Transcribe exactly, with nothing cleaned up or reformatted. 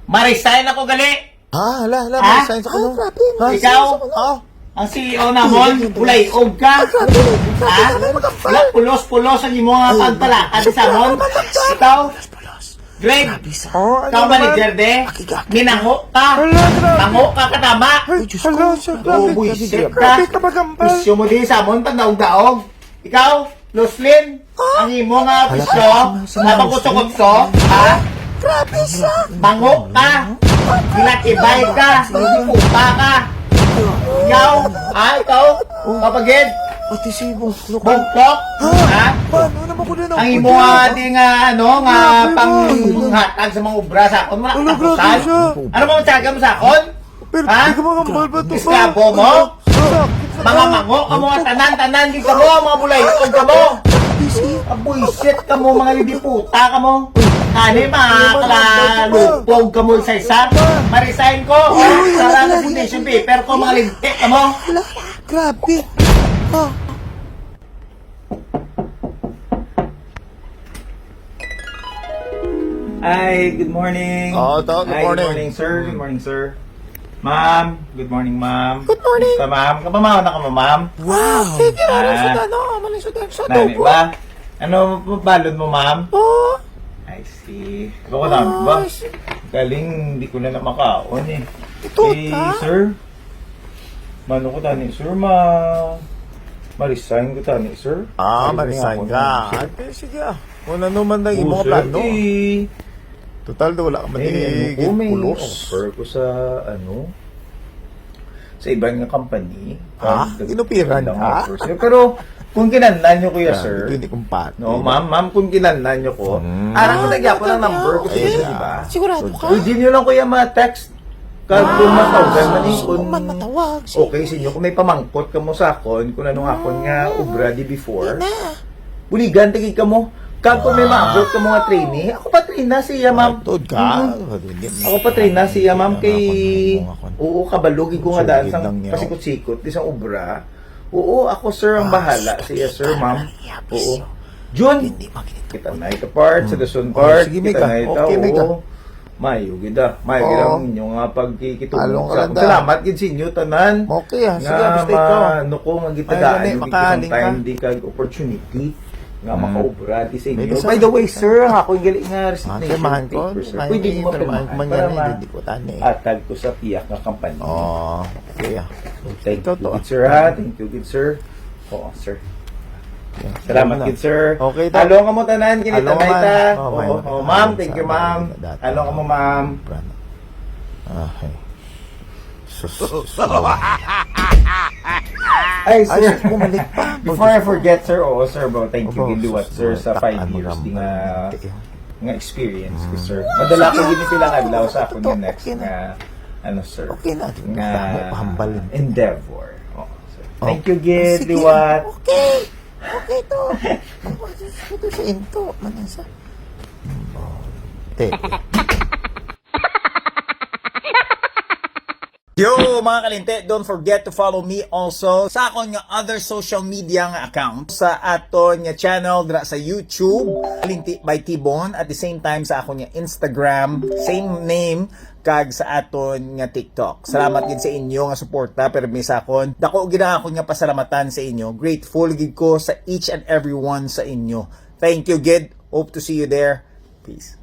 Ma-resign ako gali. Ha? Hala, hala, Ha? ma-resign sa kuno. Grabe. Ha? Ikaw? Ah, Ang C E O namon, bulay-og ka. Ha? Wala pulos-pulos ang imo nga pagpalakad sa amon. Ikaw, Greg, oh, ano ikaw naman? Manager de, minango ka. Hala, grabe. Mango ka katama. Ay, Diyos ko. Hala, sir, Oh, grabe. buisit ka. Grabe ka magambal. Isyu mo din sa amon, pagdaog-daog. Ikaw, Loslin, ang imo nga bisyo, Hala, napagkutso-kutso, ha? Grabe siya. Mango ka, gilatibay ka, puta ka. Ikaw, ha? Ikaw, kapagid, Ate Sibo, buktok, ha? Ano naman ko din Ang imo nga di nga, ano, nga panghatag sa mga obra sa akon, wala Ano, ka grabe kusal. siya. Ano mo tsaga mo sa akon? Pero Ha? di ka makambal ba to? Esklabo mo? Sakit sa Mga mango ka mo, tanan-tanan, di ka mo, mga bulay, ka mo. Abuisit ka mo, mga lidiputa ka mo. Kani, mga kalalupog ka mo, isa-isa. Ma-resign ko. Para resignation paper ko, mga lintik ka mo. Grabe. Ah. Hi, good morning. Oo, to, good Hi, morning. Good morning, sir. Good morning, sir. Ma'am, good morning, ma'am. Good morning. Kamusta, ma'am? Kapamahaw na ka mo, ma'am? Wow. Sige, ano Ah. sa ano? Ano sa ano? Sa Nani adobo? Ba? Ano balon mo, ma'am? Oh. I see. Ako na, ba? Ay, si- Galing, hindi ko na namakaon eh. Ito Eh, ka? Sir, mano ko tani, sir? Ma... Ma-resign ko tani, sir. Ah, Sabi ko ma-resign nga ka. ako, sir. Ate, sige ah. Kung ano man ang Oo, imo sir, plano. Eh, Total, daw wala ka man eh, ano di ko, may pulos. offer ko sa, ano, sa iban nga company. Ha? Kahit Inupiran ilang ka? offer, sir. Pero kung kinahanglan nyo, Kuya Grabe, Sir, hindi kumpati. No, ma'am, ma'am, kung kinahanglan nyo ko, Mm. ara ko nagyapon ang number ko sa Ay, inyo, ah. di ba? Sigurado ka? Pwede nyo lang, Kuya, ma-text. Kag kung matawagan man eh, Gusto kung ko man matawag. Okay sa inyo, kung may pamangkot ka mo sa akon, kung ano nga akon nga obra di before, Na. buligan tagi ka mo. Kag kung may maabot ka mo nga trainee, ako pa train na siya, ma'am. Tuod ka. Mhm. Hindi, Ako pa train na siya, ma'am, hindi kay ako, ano, ako, ano. Oo, kabalog ko nga Sugid daan sang lang niya. pasikot-sikot di sang obra. Oo, ako, sir, ang Ah, bahala sige, siya, sir, sige, ma'am. sige, Oo. sige. Jun, Hindi makikita. kita na ito part, sa Luzon Oh, part, sige, kita Mika. na ito, Okay, Mika. oo. Mayo gid ah. Mayo gid Oo. ang inyo nga pagkikitulong Along sa ka lang akon. da. Salamat gid sa inyo tanan. Okay, ah. Sige, Nga basta ikaw. maano ko nga Ay, gitagaan gani, yung makahaling time ka. di kag opportunity nga Mm. makaobra di sa inyo. Pwede sa By the way, sir, ang akong gali nga Ah, resignation pirmahan ko. paper, sir. May Pwede mo pirmahan pirmahan ko man para yan eh. ma- Hindi ko tani. atag ko sa piyak nga company. Oh, okay ah. Thank Ito to, you, ah. good sir, ha? Thank you, good sir. Oo, sir. Yeah. Salamat, Ano na? good sir. Okay to. Along ka mo tanan, Along kinitanay man. ta. Oh, may Oo, mga oh, ma'am, sa thank you, mga ma'am. dati. Along ka mo, ma'am. Brand. Okay. Sus, sus, sus. Ay, Ay, sir. sus, bumalik pa. Before I forget, sir, oo, sir, bro, thank you, Opo, gid liwat, sus, sir, sa sus, five ano years naman, di nga hindi, eh. nga experience ko, Mm. sir. Madala ko gid pila ka adlaw sa akon nga Ito, next okay na. nga, ano, sir, Okay na. nga Hambal-hambal. endeavor. Oo, sir. Oh. Thank you, gid Sige. liwat. Okay. Okay to. Ito sa into. Manasa. Te. Yo, mga kalinte, don't forget to follow me also sa akon nga other social media nga account, sa aton nga channel dira sa YouTube, Kalinti by Tibon, at the same time sa akon nga Instagram, same name, kag sa aton nga TikTok. Salamat gid sa inyo nga suporta, permi sa akon. Dako gid ang akon nga pasalamatan sa inyo. Grateful gid ko sa each and every one sa inyo. Thank you gid. Hope to see you there. Peace.